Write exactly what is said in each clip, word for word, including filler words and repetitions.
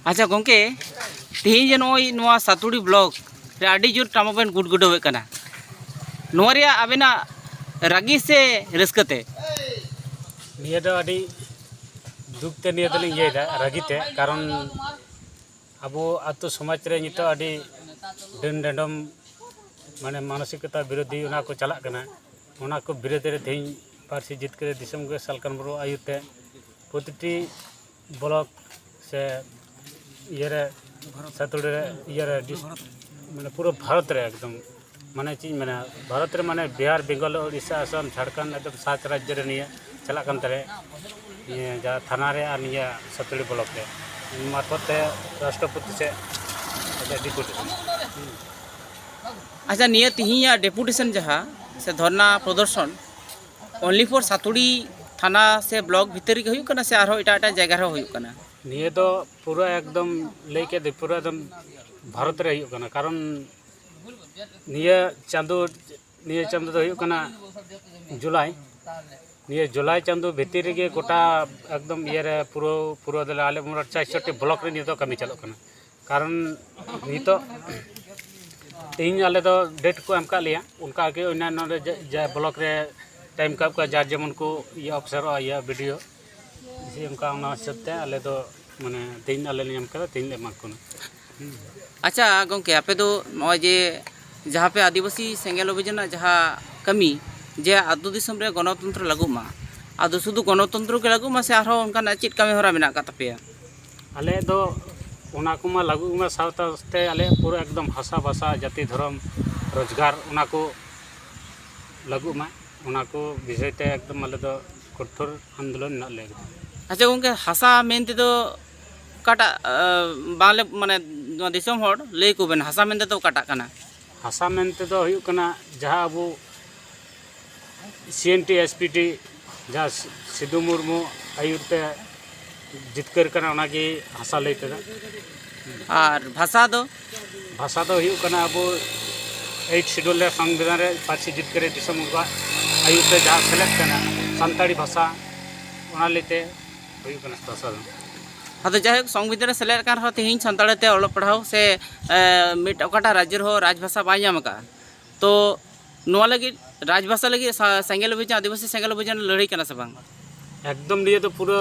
ᱟᱪᱪᱷᱟ ᱜᱚᱢᱠᱮ, ᱛᱮᱦᱮᱧ ᱡᱮ ᱱᱚᱜᱼᱚᱭ ᱱᱚᱣᱟ ᱥᱟᱛᱩᱲᱤ ᱵᱞᱚᱠ ᱨᱮ ᱟᱹᱰᱤ ᱡᱳᱨ ᱴᱟᱢᱟ ᱵᱮᱱ ᱜᱩᱰᱜᱩᱰᱟᱹᱣᱮᱫ ᱠᱟᱱᱟ, ᱱᱚᱣᱟ ᱨᱮᱭᱟᱜ ᱟᱵᱮᱱᱟᱜ ᱨᱟᱹᱜᱤ ᱥᱮ ᱨᱟᱹᱥᱠᱟᱹ ᱛᱮ? ᱱᱤᱭᱟᱹ ᱫᱚ ᱟᱹᱰᱤ ᱫᱩᱠ ᱛᱮ ᱱᱤᱭᱟᱹ ᱫᱚᱞᱤᱧ ᱤᱭᱟᱹᱭᱮᱫᱟ, ᱨᱟᱹᱜᱤ ᱛᱮ, ᱠᱟᱨᱚᱱ ᱟᱵᱚ ᱟᱹᱛᱩ ᱥᱚᱢᱟᱡᱽ ᱨᱮ ᱱᱤᱛᱚᱜ ᱟᱹᱰᱤ ᱰᱟᱹᱱ ᱰᱟᱸᱰᱚᱢ, ᱢᱟᱱᱮ ᱢᱟᱱᱚᱥᱤᱠᱚᱛᱟ ᱵᱤᱨᱳᱫᱷᱤ ᱚᱱᱟ ᱠᱚ ᱪᱟᱞᱟᱜ ᱠᱟᱱᱟ᱾ ᱚᱱᱟ ᱠᱚ ᱵᱤᱨᱳᱫᱷ ᱨᱮ ᱛᱮᱦᱮᱧ ᱯᱟᱹᱨᱥᱤ ᱡᱤᱛᱠᱟᱹᱨ ᱫᱤᱥᱚᱢ ᱜᱮ ᱥᱟᱞᱠᱷᱟᱱ ᱵᱟᱹᱵᱩ ᱟᱹᱭᱩᱨ ᱛᱮ ᱯᱨᱚᱛᱤᱴᱤ ᱵᱞᱚᱠ ᱥᱮ ᱤᱭᱟᱹᱨᱮ, ᱥᱟᱛᱩᱲᱤ ᱨᱮ, ᱤᱭᱟᱹᱨᱮ ᱰᱤᱥ-, ᱢᱟᱱᱮ ᱯᱩᱨᱟᱹ ᱵᱷᱟᱨᱚᱛ ᱨᱮ ᱮᱠᱫᱚᱢ, ᱢᱟᱱᱮ ᱪᱮᱫ ᱤᱧ ᱢᱮᱱᱟ, ᱵᱷᱟᱨᱚᱛ ᱨᱮ ᱢᱟᱱᱮ ᱵᱤᱦᱟᱨ, ᱵᱮᱝᱜᱚᱞ, ᱳᱰᱤᱥᱟ, ᱟᱥᱟᱢ, ᱡᱷᱟᱲᱠᱷᱚᱸᱰ, ᱮᱠᱫᱚᱢ ᱥᱟᱛ ᱨᱟᱡᱽᱡᱚ ᱨᱮ ᱱᱤᱭᱟᱹ ᱪᱟᱞᱟᱜ ᱠᱟᱱ ᱛᱟᱞᱮ, ᱱᱤᱭᱟᱹ ᱡᱟᱦᱟᱸ ᱛᱷᱟᱱᱟ ᱨᱮ ᱟᱨ ᱱᱤᱭᱟᱹ ᱥᱟᱛᱩᱲᱤ ᱵᱞᱚᱠ ᱨᱮ ᱢᱟᱨᱯᱷᱚᱛ ᱛᱮ ᱨᱟᱥᱴᱨᱚᱯᱚᱛᱤ ᱥᱮ ᱰᱮᱯᱩᱴᱮᱥᱚᱱ᱾ ᱟᱪᱪᱷᱟ, ᱱᱤᱭᱟᱹ ᱛᱤᱦᱤᱧᱟᱜ ᱰᱮᱯᱩᱴᱮᱥᱚᱱ ᱡᱟᱦᱟᱸ ᱥᱮ ᱫᱷᱚᱨᱱᱟ ᱯᱨᱚᱫᱚᱨᱥᱚᱱ, only for ᱥᱟᱛᱩᱲᱤ ᱛᱷᱟᱱᱟ ᱥᱮ ᱵᱞᱚᱠ ᱵᱷᱤᱛᱤᱨ ᱨᱮᱜᱮ ᱦᱩᱭᱩᱜ ᱠᱟᱱᱟ ᱥᱮ ᱟᱨᱦᱚᱸ ᱮᱴᱟᱜ ᱮᱴᱟᱜ ᱡᱟᱭᱜᱟ ᱨᱮᱦᱚᱸ ᱦᱩᱭᱩᱜ ᱠᱟᱱᱟ? ᱱᱤᱭᱟᱹ ᱫᱚ ᱯᱩᱨᱟᱹ ᱮᱠᱫᱚᱢ ᱞᱟᱹᱭ ᱠᱮᱫ ᱫᱚ ᱯᱩᱨᱟᱹ ᱮᱠᱫᱚᱢ ᱵᱷᱟᱨᱚᱛ ᱨᱮ ᱦᱩᱭᱩᱜ ᱠᱟᱱᱟ, ᱠᱟᱨᱚᱱ ᱱᱤᱭᱟᱹ ᱪᱟᱸᱫᱳ, ᱱᱤᱭᱟᱹ ᱪᱟᱸᱫᱳ ᱫᱚ ᱦᱩᱭᱩᱜ ᱠᱟᱱᱟ ᱡᱩᱞᱟᱭ᱾ ᱱᱤᱭᱟᱹ ᱡᱩᱞᱟᱭ ᱪᱟᱸᱫᱳ ᱵᱷᱤᱛᱤᱨ ᱨᱮᱜᱮ ᱜᱚᱴᱟ ᱮᱠᱫᱚᱢ ᱤᱭᱟᱹᱨᱮ ᱯᱩᱨᱟᱹ, ᱯᱩᱨᱟᱹ ᱫᱚᱞᱮ ᱟᱞᱮ ᱢᱳᱴ ᱪᱟᱨᱥᱚᱴᱤ ᱵᱞᱚᱠ ᱨᱮ ᱱᱤᱛᱚᱜ ᱠᱟᱹᱢᱤ ᱪᱟᱞᱩᱜ ᱠᱟᱱᱟ᱾ ᱠᱟᱨᱚᱱ ᱱᱤᱛᱚᱜ ᱛᱮᱦᱮᱧ ᱟᱞᱮ ᱫᱚ ᱰᱮᱴ ᱠᱚ ᱮᱢ ᱠᱟᱜ ᱞᱮᱭᱟ, ᱚᱱᱠᱟ ᱜᱮ ᱚᱱᱟᱱᱚ ᱨᱮ ᱡᱟ-, ᱡᱟ ᱵᱞᱚᱠ ᱨᱮ ᱴᱟᱭᱤᱢ ᱠᱟᱜ ᱠᱚᱣᱟ, ᱡᱟᱨ ᱡᱮᱢᱚᱱ ᱠᱚ ᱤᱭᱟᱹ ᱚᱯᱷᱤᱥᱟᱨᱚᱜᱼᱟ, ᱤᱭᱟᱹ ᱵᱤ ᱰᱤ ᱳ ᱥᱮ ᱚᱱᱠᱟ, ᱚᱱᱟ ᱦᱤᱥᱟᱹᱵ ᱛᱮ ᱟᱞᱮ ᱫᱚ ᱢᱟᱱᱮ ᱛᱮᱦᱮᱧ ᱟᱞᱮ ᱞᱮ ᱧᱟᱢ ᱠᱟᱫᱟ, ᱛᱮᱦᱮᱧ ᱞᱮ ᱮᱢᱟ ᱠᱚ ᱠᱟᱱᱟ᱾ ᱦᱩᱸ᱾ ᱟᱪᱪᱷᱟ ᱜᱚᱢᱠᱮ, ᱟᱯᱮ ᱫᱚ ᱱᱚᱜᱼᱚᱭ ᱡᱮ ᱡᱟᱦᱟᱸ ᱯᱮ ᱟᱹᱫᱤᱵᱟᱹᱥᱤ ᱥᱮᱸᱜᱮᱞ ᱚᱵᱷᱤᱡᱟᱱᱟᱜ ᱡᱟᱦᱟᱸ ᱠᱟᱹᱢᱤ, ᱡᱮ ᱟᱹᱛᱩ ᱫᱤᱥᱚᱢ ᱨᱮ ᱜᱚᱱᱚᱛᱚᱱᱛᱨᱚ ᱞᱟᱹᱜᱩᱜ ᱢᱟ, ᱟᱫᱚ ᱥᱩᱫᱷᱩ ᱜᱚᱱᱚᱛᱚᱱᱛᱨᱚ ᱜᱮ ᱞᱟᱹᱜᱩᱜ ᱢᱟ ᱥᱮ ᱟᱨᱦᱚᱸ ᱚᱱᱠᱟᱱᱟᱜ ᱪᱮᱫ ᱠᱟᱹᱢᱤ ᱦᱚᱨᱟ ᱢᱮᱱᱟᱜ ᱟᱠᱟᱫ ᱛᱟᱯᱮᱭᱟ? ᱟᱞᱮ ᱫᱚ ᱚᱱᱟ ᱠᱚᱢᱟ ᱞᱟᱹᱜᱩᱜ ᱢᱟ, ᱥᱟᱶᱛᱮ ᱟᱞᱮ ᱯᱩᱨᱟᱹ ᱮᱠᱫᱚᱢ ᱦᱟᱥᱟ ᱵᱷᱟᱥᱟ, ᱡᱟᱹᱛᱤ, ᱫᱷᱚᱨᱚᱢ, ᱨᱳᱡᱽᱜᱟᱨ, ᱚᱱᱟ ᱠᱚ ᱞᱟᱹᱜᱩᱜ ᱢᱟ, ᱚᱱᱟ ᱠᱚ ᱵᱤᱥᱚᱭ ᱛᱮ ᱮᱠᱫᱚᱢ ᱟᱞᱮ ᱫᱚ ᱠᱚᱴᱷᱳᱨ ᱟᱱᱫᱳᱞᱚᱱ ᱢᱮᱱᱟᱜ ᱞᱮᱭᱟ ᱮᱠᱫᱚᱢ᱾ ᱟᱪᱪᱷᱟ ᱜᱚᱢᱠᱮ, ᱦᱟᱥᱟ ᱢᱮᱱ ᱛᱮᱫᱚ ᱚᱠᱟᱴᱟᱜ, ᱟᱸ, ᱵᱟᱝᱞᱮ, ᱢᱟᱱᱮ, ᱱᱚᱣᱟ ᱫᱤᱥᱚᱢ ᱦᱚᱲ ᱞᱟᱹᱭ ᱟᱠᱚ ᱵᱮᱱ, ᱦᱟᱥᱟ ᱢᱮᱱ ᱛᱮᱫᱚ ᱚᱠᱟᱴᱟᱜ ᱠᱟᱱᱟ? ᱦᱟᱥᱟ ᱢᱮᱱ ᱛᱮᱫᱚ ᱦᱩᱭᱩᱜ ᱠᱟᱱᱟ ᱡᱟᱦᱟᱸ ᱟᱵᱚ ᱥᱤ N T, S P T, ᱡᱟᱦᱟᱸ ᱥᱤ-, ᱥᱤᱫᱩ ᱢᱩᱨᱢᱩ ᱟᱹᱭᱩᱨ ᱛᱮ ᱡᱤᱛᱠᱟᱹᱨ ᱠᱟᱱᱟ, ᱚᱱᱟᱜᱮ ᱦᱟᱥᱟ ᱞᱟᱹᱭ ᱛᱮᱫᱚ᱾ ᱟᱨ ᱵᱷᱟᱥᱟ ᱫᱚ? ᱵᱷᱟᱥᱟ ᱫᱚ ᱦᱩᱭᱩᱜ ᱠᱟᱱᱟ ᱟᱵᱚ ᱮᱭᱤᱴ ᱥᱤᱰᱩᱞ ᱨᱮ ᱥᱚᱝᱵᱤᱫᱷᱟᱱ ᱨᱮ ᱯᱟᱹᱨᱥᱤ ᱡᱤᱛᱠᱟᱹᱨ ᱨᱮ ᱫᱤᱥᱚᱢ ᱵᱚᱸᱜᱟ ᱟᱹᱭᱩᱨ ᱛᱮ ᱡᱟᱦᱟᱸ ᱥᱮᱞᱮᱫ ᱠᱟᱱᱟ ᱥᱟᱱᱛᱟᱲᱤ ᱵᱷᱟᱥᱟ, ᱚᱱᱟ ᱞᱟᱹᱭᱛᱮ ᱦᱩᱭᱩᱜ ᱠᱟᱱᱟ ᱵᱷᱟᱥᱟ ᱫᱚ᱾ ᱟᱫᱚ ᱡᱟᱭᱦᱳᱠ, ᱥᱚᱝᱵᱤᱫᱷᱟᱱ ᱨᱮ ᱥᱮᱞᱮᱫ ᱟᱠᱟᱱ ᱨᱮᱦᱚᱸ ᱛᱮᱦᱮᱧ ᱥᱟᱱᱛᱟᱲᱤ ᱛᱮ ᱚᱞᱚᱜ ᱯᱟᱲᱦᱟᱣ ᱥᱮ ᱮ, ᱢᱤᱫ ᱚᱠᱟᱴᱟᱜ ᱨᱟᱡᱽᱡᱚ ᱨᱮᱦᱚᱸ ᱨᱟᱡᱽᱵᱷᱟᱥᱟ ᱵᱟᱭ ᱧᱟᱢ ᱟᱠᱟᱫᱼᱟ᱾ ᱛᱚ ᱱᱚᱣᱟ ᱞᱟᱹᱜᱤᱫ, ᱨᱟᱡᱽᱵᱷᱟᱥᱟ ᱞᱟᱹᱜᱤᱫ ᱥᱟ- ᱥᱮᱸᱜᱮᱞ ᱚᱵᱷᱤᱡᱟᱱ, ᱟᱹᱫᱤᱵᱟᱹᱥᱤ ᱥᱮᱸᱜᱮᱞ ᱚᱵᱷᱤᱡᱟᱱ ᱞᱟᱹᱲᱦᱟᱹᱭ ᱠᱟᱱᱟ ᱥᱮ ᱵᱟᱝ? ᱮᱠᱫᱚᱢ ᱱᱤᱭᱟᱹ ᱫᱚ ᱯᱩᱨᱟᱹ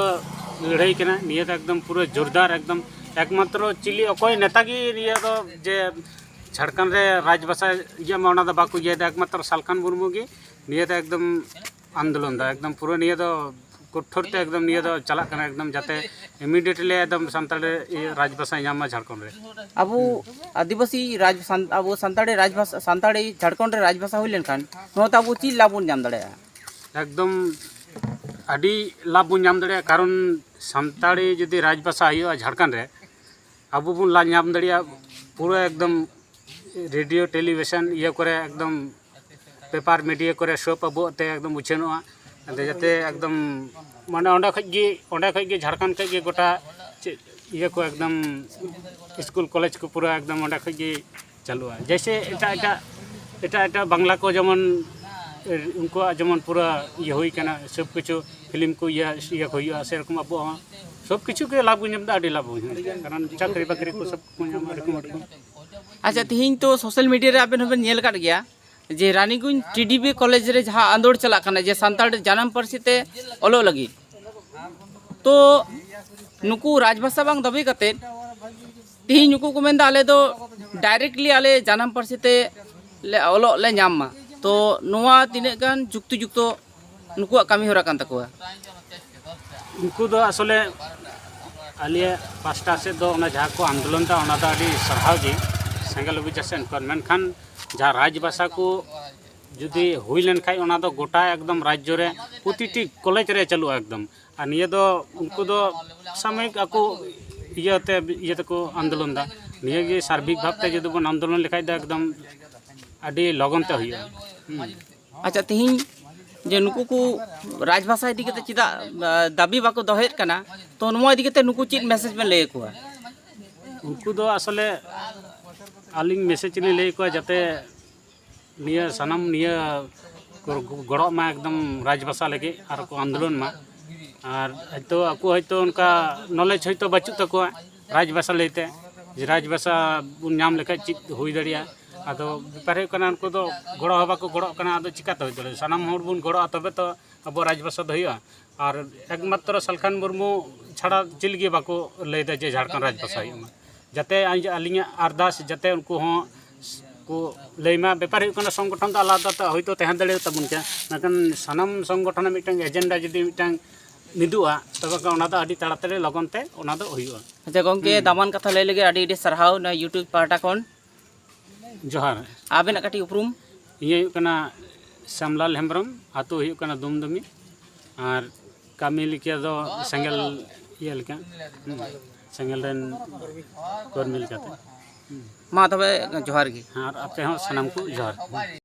ᱞᱟᱹᱲᱦᱟᱹᱭ ᱠᱟᱱᱟ᱾ ᱱᱤᱭᱟᱹ ᱫᱚ ᱮᱠᱫᱚᱢ ᱯᱩᱨᱟᱹ ᱡᱳᱨᱫᱟᱨ, ᱮᱠᱫᱚᱢ ᱮᱠᱢᱟᱛᱨᱚ ᱪᱤᱞᱤ ᱚᱠᱚᱭ ᱱᱮᱛᱟ ᱜᱮ ᱱᱤᱭᱟᱹ ᱫᱚ ᱡᱮ ᱡᱷᱟᱲᱠᱷᱚᱸᱰ ᱨᱮ ᱨᱟᱡᱽᱵᱷᱟᱥᱟ ᱤᱭᱟᱹ ᱢᱟ, ᱚᱱᱟ ᱫᱚ ᱵᱟᱠᱚ ᱤᱭᱟᱹᱭᱮᱫᱟ᱾ ᱮᱠᱢᱟᱛᱨᱚ ᱥᱟᱞᱠᱷᱟᱱ ᱢᱩᱨᱢᱩ ᱜᱮ ᱱᱤᱭᱟᱹ ᱫᱚ ᱮᱠᱫᱚᱢ ᱟᱱᱫᱳᱞᱚᱱ ᱫᱟ, ᱮᱠᱫᱚᱢ ᱯᱩᱨᱟᱹ ᱱᱤᱭᱟᱹ ᱫᱚ ᱠᱚᱴᱷᱳᱨ ᱛᱮ ᱮᱠᱫᱚᱢ ᱱᱤᱭᱟᱹ ᱫᱚ ᱪᱟᱞᱟᱜ ᱠᱟᱱᱟ, ᱮᱠᱫᱚᱢ ᱡᱟᱛᱮ immediately ᱮᱠᱫᱚᱢ ᱥᱟᱱᱛᱟᱲᱤ ᱤᱭᱟᱹ ᱨᱟᱡᱽᱵᱷᱟᱥᱟᱭ ᱧᱟᱢ ᱢᱟ ᱡᱷᱟᱲᱠᱷᱚᱸᱰ ᱨᱮ᱾ ᱟᱵᱚ ᱟᱹᱫᱤᱵᱟᱹᱥᱤ ᱨᱟᱡᱽ ᱥᱟᱱ- ᱟᱵᱚ ᱥᱟᱱᱛᱟᱲᱤ ᱨᱟᱡᱽᱵᱷᱟᱥᱟ, ᱥᱟᱱᱛᱟᱲᱤ ᱡᱷᱟᱲᱠᱷᱚᱸᱰ ᱨᱮ ᱨᱟᱡᱽᱵᱷᱟᱥᱟ ᱦᱩᱭ ᱞᱮᱱᱠᱷᱟᱱ ᱱᱚᱣᱟ ᱛᱮ ᱟᱵᱚ ᱪᱮᱫ ᱞᱟᱵᱷ ᱵᱚᱱ ᱧᱟᱢ ᱫᱟᱲᱮᱭᱟᱜᱼᱟ? ᱮᱠᱫᱚᱢ ᱟᱹᱰᱤ ᱞᱟᱵᱷ ᱵᱚᱱ ᱧᱟᱢ ᱫᱟᱲᱮᱭᱟᱜᱼᱟ᱾ ᱠᱟᱨᱚᱱ ᱥᱟᱱᱛᱟᱲᱤ ᱡᱩᱫᱤ ᱨᱟᱡᱽᱵᱷᱟᱥᱟ ᱦᱩᱭᱩᱜᱼᱟ ᱡᱷᱟᱲᱠᱷᱚᱸᱰ ᱨᱮ, ᱟᱵᱚ ᱵᱚᱱ ᱞᱟᱵᱷ ᱧᱟᱢ ᱫᱟᱲᱮᱭᱟᱜᱼᱟ ᱯᱩᱨᱟᱹ ᱮᱠᱫᱚᱢ ᱨᱮᱰᱤᱭᱳ, ᱴᱮᱞᱤᱵᱷᱤᱥᱚᱱ ᱤᱭᱟᱹ ᱠᱚᱨᱮ, ᱮᱠᱫᱚᱢ ᱯᱮᱯᱟᱨ ᱢᱤᱰᱤᱭᱟ ᱠᱚᱨᱮ ᱥᱚᱵ ᱟᱵᱚᱣᱟᱜ ᱛᱮ ᱮᱠᱫᱚᱢ ᱩᱪᱷᱟᱹᱱᱚᱜᱼᱟ᱾ ᱟᱫᱚ ᱡᱟᱛᱮ ᱮᱠᱫᱚᱢ ᱢᱟᱱᱮ ᱚᱸᱰᱮ ᱠᱷᱚᱡ ᱜᱮ, ᱚᱸᱰᱮ ᱠᱷᱚᱡ ᱜᱮ ᱡᱷᱟᱲᱠᱷᱚᱸᱰ ᱠᱷᱚᱡ ᱜᱮ ᱜᱚᱴᱟ ᱪᱮᱫ ᱤᱭᱟᱹ ᱠᱚ ᱮᱠᱫᱚᱢ ᱥᱠᱩᱞ ᱠᱚᱞᱮᱡᱽ ᱠᱚ ᱯᱩᱨᱟᱹ ᱮᱠᱫᱚᱢ ᱚᱸᱰᱮ ᱠᱷᱚᱡ ᱜᱮ ᱪᱟᱹᱞᱩᱜᱼᱟ᱾ ᱡᱮᱭᱥᱮ ᱮᱴᱟᱜ ᱮᱴᱟᱜ, ᱮᱴᱟᱜ ᱮᱴᱟᱜ ᱵᱟᱝᱞᱟ ᱠᱚ ᱡᱮᱢᱚᱱ ᱩᱱᱠᱩᱣᱟᱜ ᱡᱮᱢᱚᱱ ᱯᱩᱨᱟᱹ ᱤᱭᱟᱹ ᱦᱩᱭ ᱠᱟᱱᱟ, ᱥᱚᱵ ᱠᱤᱪᱷᱩ ᱯᱷᱤᱞᱢ ᱠᱚ ᱤᱭᱟᱹ, ᱤᱭᱟᱹ ᱠᱚ ᱦᱩᱭᱩᱜᱼᱟ, ᱥᱮᱨᱚᱠᱚᱢ ᱟᱵᱚᱣᱟᱜ ᱦᱚᱸ ᱥᱚᱵ ᱠᱤᱪᱷᱩ ᱜᱮ ᱞᱟᱵᱷ ᱵᱚᱱ ᱧᱟᱢ ᱮᱫᱟ, ᱟᱹᱰᱤ ᱞᱟᱵᱷ ᱵᱚᱱ ᱧᱟᱢ ᱮᱫᱟ, ᱠᱟᱨᱚᱱ ᱪᱟᱹᱠᱨᱤ ᱵᱟᱹᱠᱨᱤ ᱠᱚ ᱥᱚᱵ ᱠᱚ ᱧᱟᱢᱟ ᱮᱨᱚᱠᱚᱢ ᱮᱨᱚᱠᱚᱢ᱾ ᱟᱪᱪᱷᱟ, ᱛᱤᱦᱤᱧ ᱛᱚ ᱥᱳᱥᱟᱞ ᱢᱤᱰᱤᱭᱟ ᱨᱮ ᱟᱵᱮᱱ ᱦᱚᱸᱵᱮᱱ ᱧᱮᱞ ᱟᱠᱟᱫ ᱜᱮᱭᱟ ᱡᱮ ᱨᱟᱱᱤᱜᱚᱸᱡᱽ ᱴᱤᱰᱤᱯᱤ ᱠᱚᱞᱮᱡᱽ ᱨᱮ ᱡᱟᱦᱟᱸ ᱟᱸᱫᱳᱲ ᱪᱟᱞᱟᱜ ᱠᱟᱱᱟ ᱡᱮ ᱥᱟᱱᱛᱟᱲ ᱡᱟᱱᱟᱢ ᱯᱟᱹᱨᱥᱤ ᱛᱮ ᱚᱞᱚᱜ ᱞᱟᱹᱜᱤᱫ, ᱛᱚ ᱱᱩᱠᱩ ᱨᱟᱡᱽᱵᱷᱟᱥᱟ ᱵᱟᱝ ᱫᱟᱹᱵᱤ ᱠᱟᱛᱮᱫ ᱛᱤᱦᱤᱧ ᱱᱩᱠᱩ ᱠᱚ ᱢᱮᱱᱫᱟ ᱟᱞᱮ ᱫᱚ ᱰᱟᱭᱨᱮᱠᱴᱞᱤ ᱟᱞᱮ ᱡᱟᱱᱟᱢ ᱯᱟᱹᱨᱥᱤ ᱛᱮ ᱞᱮ ᱚᱞᱚᱜ ᱞᱮ ᱧᱟᱢ ᱢᱟ᱾ ᱛᱚ ᱱᱚᱣᱟ ᱛᱤᱱᱟᱹᱜ ᱜᱟᱱ ᱡᱩᱠᱛᱤ ᱡᱩᱠᱛᱚ ᱱᱩᱠᱩᱣᱟᱜ ᱠᱟᱹᱢᱤ ᱦᱚᱨᱟ ᱠᱟᱱ ᱛᱟᱠᱚᱣᱟ? ᱩᱱᱠᱩ ᱫᱚ ᱟᱥᱚᱞᱮ ᱟᱞᱮᱭᱟᱜ ᱯᱟᱥᱴᱟ ᱥᱮᱫ ᱫᱚ ᱚᱱᱟ ᱡᱟᱦᱟᱸ ᱠᱚ ᱟᱱᱫᱳᱞᱚᱱ ᱫᱟ, ᱚᱱᱟ ᱫᱚ ᱟᱹᱰᱤ ᱥᱟᱨᱦᱟᱣ ᱜᱮ ᱥᱮᱸᱜᱮᱞ ᱚᱵᱷᱤᱡᱟᱱ ᱥᱮᱱ ᱠᱷᱚᱱ᱾ ᱢᱮᱱᱠᱷᱟᱱ ᱡᱟᱦᱟᱸ ᱨᱟᱡᱽ ᱵᱷᱟᱥᱟ ᱠᱚ ᱡᱩᱫᱤ ᱦᱩᱭ ᱞᱮᱱᱠᱷᱟᱡ, ᱚᱱᱟ ᱫᱚ ᱜᱚᱴᱟ ᱮᱠᱫᱚᱢ ᱨᱟᱡᱽᱡᱚ ᱨᱮ ᱯᱨᱚᱛᱤᱴᱤ ᱠᱚᱞᱮᱡᱽ ᱨᱮ ᱪᱟᱹᱞᱩᱜᱼᱟ ᱮᱠᱫᱚᱢ᱾ ᱟᱨ ᱱᱤᱭᱟᱹ ᱫᱚ ᱩᱱᱠᱩ ᱫᱚ ᱥᱟᱢᱚᱭᱤᱠ ᱟᱠᱚ ᱤᱭᱟᱹᱛᱮ, ᱤᱭᱟᱹ ᱛᱮᱠᱚ ᱟᱱᱫᱳᱞᱚᱱ ᱫᱟ᱾ ᱱᱤᱭᱟᱹ ᱜᱮ ᱥᱟᱨᱵᱤᱠ ᱵᱷᱟᱵᱽ ᱛᱮ ᱡᱩᱫᱤ ᱵᱚᱱ ᱟᱱᱫᱳᱞᱚᱱ ᱞᱮᱠᱷᱟᱡ ᱫᱚ ᱮᱠᱫᱚᱢ ᱟᱹᱰᱤ ᱞᱚᱜᱚᱱ ᱛᱮ ᱦᱩᱭᱩᱜᱼᱟ᱾ ᱦᱩᱸ᱾ ᱟᱪᱪᱷᱟ, ᱛᱤᱦᱤᱧ ᱡᱮ ᱱᱩᱠᱩ ᱠᱚ ᱨᱟᱡᱽᱵᱷᱟᱥᱟ ᱤᱫᱤ ᱠᱟᱛᱮ ᱪᱮᱫᱟᱜ, ᱟ, ᱫᱟᱹᱵᱤ ᱵᱟᱠᱚ ᱫᱚᱦᱚᱭᱮᱫ ᱠᱟᱱᱟ, ᱛᱚ ᱱᱚᱣᱟ ᱤᱫᱤ ᱠᱟᱛᱮ ᱱᱩᱠᱩ ᱪᱮᱫ ᱢᱮᱥᱮᱡᱽ ᱵᱮᱱ ᱞᱟᱹᱭ ᱟᱠᱚᱣᱟ? ᱩᱱᱠᱩ ᱫᱚ ᱟᱥᱚᱞᱮ ᱟᱹᱞᱤᱧ ᱢᱮᱥᱮᱡᱽ ᱞᱤᱧ ᱞᱟᱹᱭ ᱟᱠᱚᱣᱟ ᱡᱟᱛᱮ ᱱᱤᱭᱟᱹ ᱥᱟᱱᱟᱢ ᱱᱤᱭᱟᱹ ᱠᱚ ᱜᱚᱲᱚᱜ ᱢᱟ ᱮᱠᱫᱚᱢ ᱨᱟᱡᱽᱵᱷᱟᱥᱟ ᱞᱟᱹᱜᱤᱫ ᱟᱨ ᱠᱚ ᱟᱱᱫᱳᱞᱚᱱ ᱢᱟ᱾ ᱟᱨ ᱦᱚᱭᱛᱳ ᱟᱠᱚ ᱦᱚᱭᱛᱳ ᱚᱱᱠᱟ ᱱᱚᱞᱮᱡᱽ ᱦᱚᱭᱛᱳ ᱵᱟᱹᱪᱩᱜ ᱛᱟᱠᱚᱣᱟ ᱨᱟᱡᱽ ᱵᱷᱟᱥᱟ ᱞᱟᱹᱭᱛᱮ, ᱡᱮ ᱨᱟᱡᱽ ᱵᱷᱟᱥᱟ ᱵᱚᱱ ᱧᱟᱢ ᱞᱮᱠᱷᱟᱡ ᱪᱮᱫ ᱦᱩᱭ ᱫᱟᱲᱮᱭᱟᱜᱼᱟ᱾ ᱟᱫᱚ ᱵᱮᱯᱟᱨ ᱦᱩᱭᱩᱜ ᱠᱟᱱᱟ, ᱩᱱᱠᱩ ᱫᱚ ᱜᱚᱲᱚ ᱦᱚᱸ ᱵᱟᱠᱚ ᱜᱚᱲᱚᱜ ᱠᱟᱱᱟ᱾ ᱟᱫᱚ ᱪᱤᱠᱟᱹᱛᱮ ᱦᱩᱭ ᱫᱟᱲᱮᱭᱟᱜᱼᱟ? ᱥᱟᱱᱟᱢ ᱦᱚᱲ ᱵᱚᱱ ᱜᱚᱲᱚᱜᱼᱟ, ᱛᱚᱵᱮ ᱛᱚ ᱟᱵᱚ ᱨᱟᱡᱽ ᱵᱷᱟᱥᱟ ᱫᱚ ᱦᱩᱭᱩᱜᱼᱟ᱾ ᱟᱨ ᱮᱠᱢᱟᱛᱨᱚ ᱥᱟᱞᱠᱷᱟᱱ ᱢᱩᱨᱢᱩ ᱪᱷᱟᱲᱟ ᱪᱮᱫ ᱞᱟᱹᱜᱤᱫ ᱵᱟᱠᱚ ᱞᱟᱹᱭᱫᱟ ᱡᱮ ᱡᱷᱟᱲᱠᱷᱚᱸᱰ ᱨᱟᱡᱽ ᱵᱷᱟᱥᱟ ᱦᱩᱭᱩᱜ ᱢᱟ? ᱡᱟᱛᱮ ᱟᱹᱞᱤᱧᱟᱜ ᱟᱨᱫᱟᱥ, ᱡᱟᱛᱮ ᱩᱱᱠᱩ ᱦᱚᱸ ᱠᱚ ᱞᱟᱹᱭ ᱢᱟ᱾ ᱵᱮᱯᱟᱨ ᱦᱩᱭᱩᱜ ᱠᱟᱱᱟ, ᱥᱚᱝᱜᱚᱴᱷᱚᱱ ᱫᱚ ᱟᱞᱟᱫᱟ ᱛᱮ ᱦᱳᱭᱛᱳ ᱛᱟᱦᱮᱸ ᱫᱟᱲᱮᱭᱟᱜ ᱛᱟᱵᱚᱱ ᱜᱮᱭᱟ, ᱢᱮᱱᱠᱷᱟᱱ ᱥᱟᱱᱟᱢ ᱥᱚᱝᱜᱚᱴᱷᱚᱱᱟᱜ ᱢᱤᱫᱴᱟᱝ ᱮᱡᱮᱱᱰᱟ ᱡᱩᱫᱤ ᱢᱤᱫᱴᱟᱝ ᱢᱤᱫᱚᱜᱼᱟ, ᱛᱚᱵᱮ ᱠᱷᱟᱱ ᱚᱱᱟ ᱫᱚ ᱟᱹᱰᱤ ᱛᱟᱲᱟᱛᱟᱲᱤ ᱞᱚᱜᱚᱱ ᱛᱮ ᱚᱱᱟ ᱫᱚ ᱦᱩᱭᱩᱜᱼᱟ᱾ ᱟᱪᱪᱷᱟ ᱜᱚᱢᱠᱮ, ᱦᱩᱸ᱾ ᱫᱟᱢᱟᱱ ᱠᱟᱛᱷᱟ ᱞᱟᱹᱭ ᱞᱟᱹᱜᱤᱫ ᱟᱹᱰᱤ ᱟᱹᱰᱤ ᱥᱟᱨᱦᱟᱣ ᱱᱚᱣᱟ YouTube ᱯᱟᱦᱴᱟ ᱠᱷᱚᱱ᱾ ᱡᱚᱦᱟᱨ᱾ ᱟᱵᱮᱱᱟᱜ ᱠᱟᱹᱴᱤᱡ ᱩᱯᱨᱩᱢ? ᱤᱧ ᱦᱩᱭᱩᱜ ᱠᱟᱱᱟ ᱥᱟᱢᱞᱟᱞ ᱦᱮᱢᱵᱨᱚᱢ, ᱟᱹᱛᱩ ᱦᱩᱭᱩᱜ ᱠᱟᱱᱟ ᱫᱩᱢᱫᱩᱢᱤ, ᱟᱨ ᱠᱟᱹᱢᱤ ᱞᱮᱠᱟ ᱫᱚ ᱥᱮᱸᱜᱮᱞ ᱤᱭᱟᱹ ᱞᱮᱠᱟ, ᱦᱩᱸ, ᱥᱮᱸᱜᱮᱞ ᱨᱮᱱ ᱠᱚᱨᱢᱤ ᱞᱮᱠᱟᱛᱮ᱾ ᱦᱩᱸ᱾ ᱢᱟ ᱛᱚᱵᱮ ᱡᱚᱦᱟᱨ ᱜᱮ᱾ ᱟᱨ ᱟᱯᱮ ᱦᱚᱸ ᱥᱟᱱᱟᱢ ᱠᱚ ᱡᱚᱦᱟᱨ᱾